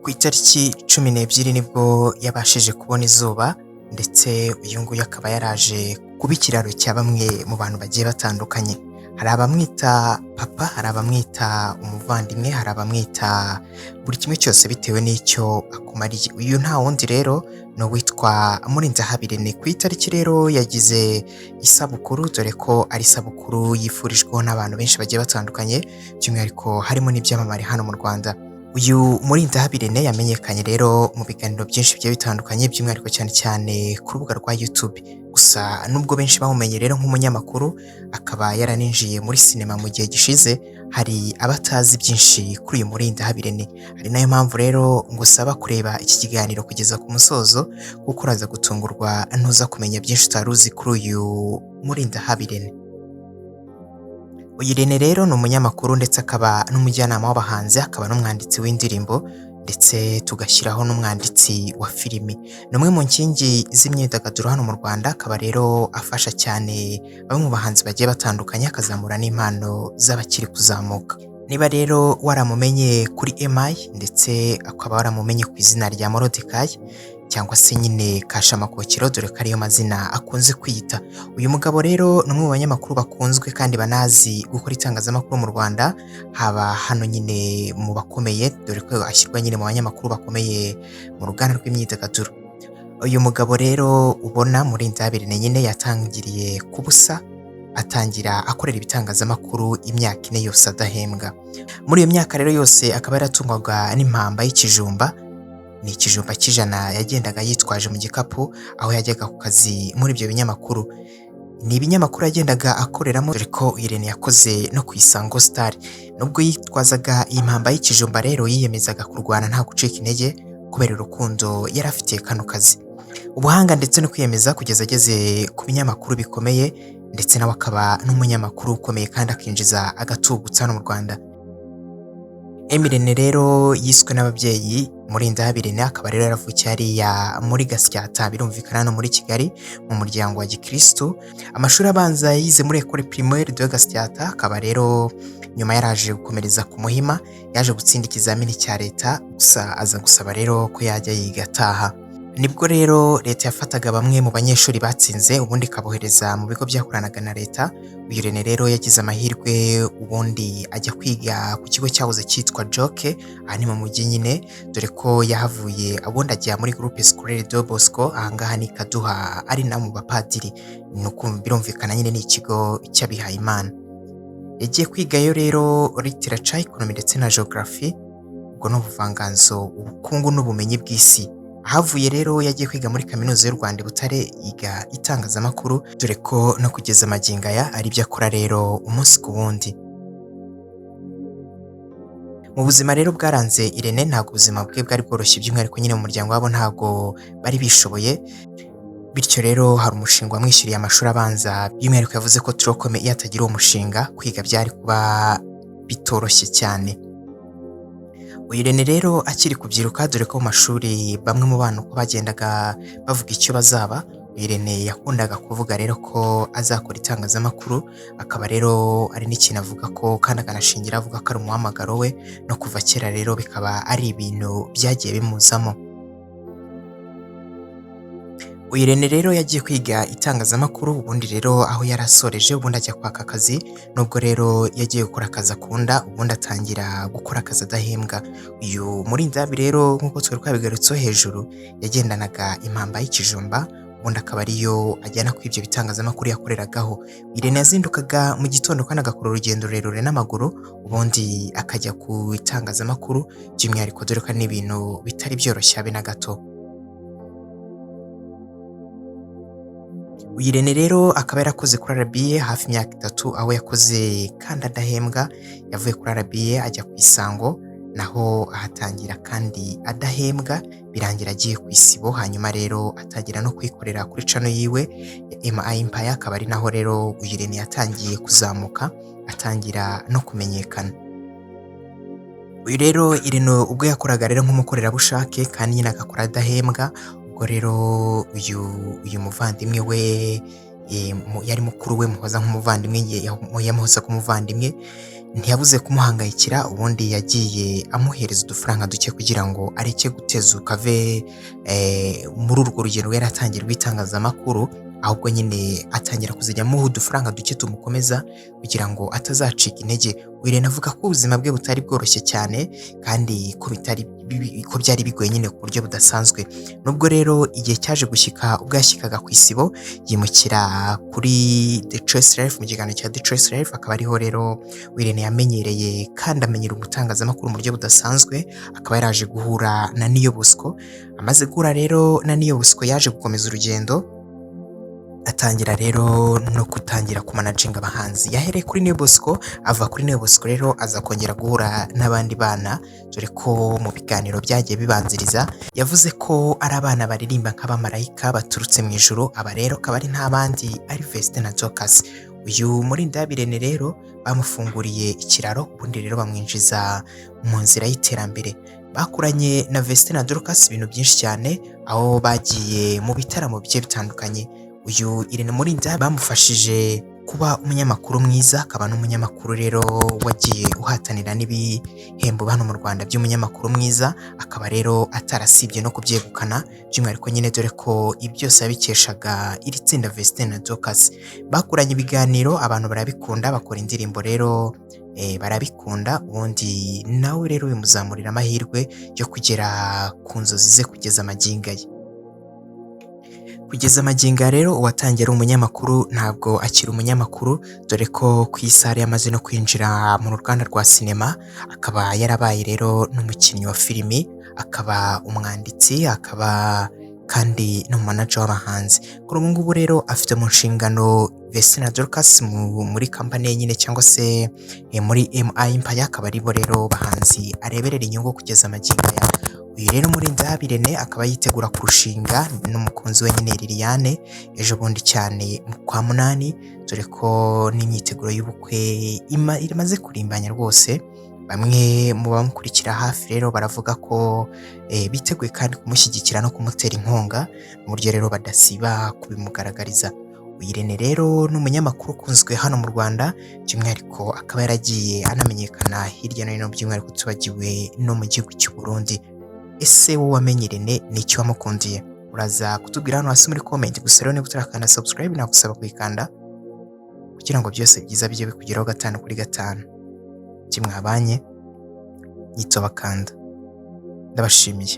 Ku itariki 12 nibwo yabashije kubona izuba, ndetse uyu nguyu akaba yaraje kuba ikiraro cya bamwe mu bantu bagiye batandukanye. Hari abamwita papa, hari abamwita umuvandimwe, hari abamwita buri kimwe cyose bitewe n'icyo akumariye. Uyu nta wundi rero ni uwitwa Murindahabi Irene. Ku itariki rero yagize isabukuru, dore ko ari isabukuru yifurijweho n'abantu benshi bagiye batandukanye, by'umwihariko harimo n'ibyamamare hano mu Rwanda. Uyu Murindahabi Irene yamenyekanye rero mu biganiro byinshi bigiye bitandukanye, by'umwihariko cyane cyane ku rubuga rwa YouTube. Gusa nubwo benshi bamumenye rero nk'umunyamakuru, akaba yaraninjiye muri sinema mu gihe gishize, hari abatazi byinshi kuri uyu Murindahabi Irene. Ari nayo mpamvu rero ngusaba kureba iki kiganiro kugeza ku musozo, kuko uraza gutungurwa ntuza kumenya byinshi utari uzi kuri uyu Murindahabi Irene. Uyu Irene rero ni umunyamakuru ndetse akaba n'umujyanama w'abahanzi, akaba n'umwanditsi w'indirimbo, ndetse tugashyiraho n'umwanditsi wa filimi. Ni umwe mu nkingi z'imyidagaduro hano mu Rwanda, akaba rero afasha cyane bamwe mu bahanzi bagiye batandukanye, akazamura n'impano z'abakiri kuzamuka. Niba rero waramumenye kuri MI, ndetse akaba waramumenye ku izina rya Morodekayi cyangwa se nyine Kashamakokero, dore ko ariyo mazina akunze kwiyita. Uyu mugabo rero ni umwe mu banyamakuru bakunzwe kandi banazi gukora itangazamakuru mu Rwanda, haba hano nyine mu bakomeye, dore ko ashyirwa nyine mu banyamakuru bakomeye mu ruganda rw'imyidagaduro. Uyu mugabo rero ubona Murindahabi Irene nyine yatangiriye ku busa, atangira akorera ibitangazamakuru imyaka 4 yose adahembwa. Muri iyo myaka rero yose akaba yaratungwaga n'impamba y'ikijumba, ni ikijumba cy'ijana yagendaga yitwaje mu gikapu aho yajyaga ku kazi muri ibyo binyamakuru. Ni ibinyamakuru yagendaga akoreramo, dore ko Irene yakoze no ku Isango Star. Nubwo yitwazaga iyi mpamba y'ikijumba rero, yiyemezaga kurwana nta gucika intege kubera urukundo yari afitiye kano kazi. Ubuhanga ndetse no kwiyemeza kugeza ageze ku binyamakuru bikomeye, ndetse nawe akaba n'umunyamakuru ukomeye kandi akinjiza agatubutse hano mu Rwanda. Irene rero yiswe n'ababyeyi Murindahabi Irene, akaba rero yaravukiye hariya muri Gasyata, birumvikana hano muri Kigali, mu muryango wa gikristu. Amashuri abanza yize muri Ecole Primaire de Gasyata, akaba rero nyuma yaraje gukomereza ku Muhima, yaje gutsinda ikizamini cya leta, gusa aza gusaba rero ko yajya yiga ataha. Nibwo rero leta yafataga bamwe mu banyeshuri batsinze, ubundi ikabohereza mu bigo byakoranaga na leta. Uyu Irene rero yagize amahirwe, ubundi ajya kwiga ku kigo cyahoze cyitwa Joke, aha ni mu mujyi nyine, dore ko yahavuye ubundi ajya muri Groupe Scolaire Don Bosco, aha ngaha ni Kaduha, ari na mu bapadiri, ni ukumva birumvikana nyine ni ikigo cy'abihayimana. Yagiye kwigayo rero literature, economy ndetse na geography, ubwo ni ubuvanganzo, ubukungu n'ubumenyi bw'isi. Ahavuye rero yagiye kwiga muri Kaminuza y'u Rwanda i Butare, yiga itangazamakuru, dore ko no kugeza magingo aya ari byo akora rero umunsi ku wundi. Mu buzima rero bwaranze Irene, ntabwo ubuzima bwe bwari bworoshye, by'umwihariko nyine mu muryango wabo ntabwo bari bishoboye, bityo rero hari umushinga wamwishyuriye amashuri abanza, by'umwihariko yavuze ko Turokome iyo atagira uwo mushinga kwiga byari kuba bitoroshye cyane. Uyu Irene rero akiri kubyiruka, dore ko mu mashuri bamwe mu bana uko bagendaga bavuga icyo bazaba, Irene yakundaga kuvuga rero ko azakora itangazamakuru, akaba rero ari n'ikintu avuga ko kandi akanashingira avuga ko ari umuhamagaro we, no kuva kera rero bikaba ari ibintu byagiye bimuzamo. Uyu Irene rero yagiye kwiga itangazamakuru, ubundi rero aho yari asoreje ubundi ajya kwaka akazi, nubwo rero yagiye gukora akazi akunda, ubundi atangira gukora akazi adahembwa. Uyu Murindahabi rero nk'uko twari twabigarutseho hejuru, yagendanaga impamba y'ikijumba, ubundi akaba ariyo ajyana kuri ibyo bitangazamakuru yakoreragaho. Irene yazindukaga mu gitondo kandi agakora urugendo rurerure n'amaguru, ubundi akajya ku itangazamakuru, by'umwihariko dore ko ari n'ibintu bitari byoroshye habe na gato. Uyu Irene rero akaba yarakoze kuri RBA hafi imyaka 3, aho yakoze kandi adahembwa. Yavuye kuri RBA ajya ku Isango, naho ahatangira kandi adahembwa, birangira agiye ku Isibo, hanyuma rero atangira no kwikorera kuri channel yiwe ya MI Empire, akaba ari naho rero uyu Irene yatangiye kuzamuka, atangira no kumenyekana. Uyu rero Irene ubwo yakoraga rero nk'umukorerabushake kandi nyine agakora adahembwa, ubwo rero uyu muvandimwe we yari mukuru we Muhoza nk'umuvandimwe, yamuhozaga umuvandimwe, ntiyabuze kumuhangayikira. Ubundi yagiye amuhereza udufaranga duke kugira ngo areke gutezuka ave muri urwo rugendo yari atangiye rw'itangazamakuru, ahubwo nyine atangira kuzajya amuha udufaranga duke tumukomeza kugira ngo atazacika intege. Irene avuga ko ubuzima bwe butari bworoshye cyane kandi ko bitari ko byari bigoye nyine ku buryo budasanzwe. Nubwo rero igihe cyaje gushyika ubwo yashyikaga ku Isibo, yimukira kuri The Choice Live, mu kiganiro cya The Choice Live, akaba ariho rero Irene yamenyereye kandi amenyera umutangazamakuru mu buryo budasanzwe, akaba yaraje guhura na Niyo Bosco. Amaze guhura rero na Niyo Bosco, yaje gukomeza urugendo, atangira rero no gutangira kumanaginga abahanzi. Yahereye kuri Niyo Bosco, ava kuri Niyo Bosco rero aza kongera guhura n'abandi bana, dore ko mu biganiro byagiye bibanziriza yavuze ko ari abana baririmba nk'abamarayika baturutse mu ijuru. Aba rero akaba ari nta bandi, ari Vestine na Dorcas. Uyu Murindahabi Irene rero bamufunguriye ikiraro, ubundi rero bamwinjiza mu nzira y'iterambere. Bakuranye na Vestine na Dorcas ibintu byinshi cyane, aho bagiye mu bitaramo bigiye bitandukanye. Uyu Irene Murindahabi bamufashije kuba umunyamakuru mwiza, akaba n'umunyamakuru rero wagiye uhatanira n'ibihembo hano mu Rwanda by'umunyamakuru mwiza, akaba rero atarasibye no kubyegukana, by'umwihariko nyine dore ko ibi byose yabikeshaga iri tsinda Vestine na Dorcas. Bakoranye ibiganiro, abantu barabikunda, bakora indirimbo rero barabikunda, ubundi nawe rero bimuzamurira amahirwe yo kugera ku nzozi ze kugeza magingo aya. Kugeza magingo aya rero, uwatangiye ari umunyamakuru ntabwo akiri umunyamakuru, dore ko ku isaha yamaze no kwinjira mu ruganda rwa sinema, akaba yarabaye rero n'umukinnyi wa filimi, akaba umwanditsi, akaba kandi n'umumanager w'abahanzi. Kuri ubu ngubu rero afite mu nshingano Vestine na Dorcas muri company ye nyine, cyangwa se muri MI Empire, akaba aribo rero bahanzi areberera inyungu kugeza magingo aya. Uyu rero Murindahabi Irene akaba yitegura kurushinga n'umukunzi we nyine Liliane ejo bundi cyane mu kwa munani, dore ko n'imyiteguro y'ubukwe imaze kurimbanya rwose. Bamwe mu bamukurikira hafi rero baravuga ko biteguye kandi kumushyigikira no kumutera inkunga mu buryo rero badasiba kubimugaragariza. Uyu Irene rero ni umunyamakuru ukunzwe hano mu Rwanda, by'umwihariko akaba yaragiye anamenyekana hirya no hino, by'umwihariko tubagiwe no mu gihugu cy'u Burundi. Ese wowe wamenye Irene, ni iki wamukundiye? Uraza kutubwira hano hasi muri comment. Gusa rero niba utarakanda subscribe, nagusaba kuyikanda kugira ngo byose byiza bijye bikugeraho gatanu kuri gatanu. Kimwabanye nyitwa Bakanda, ndabashimiye.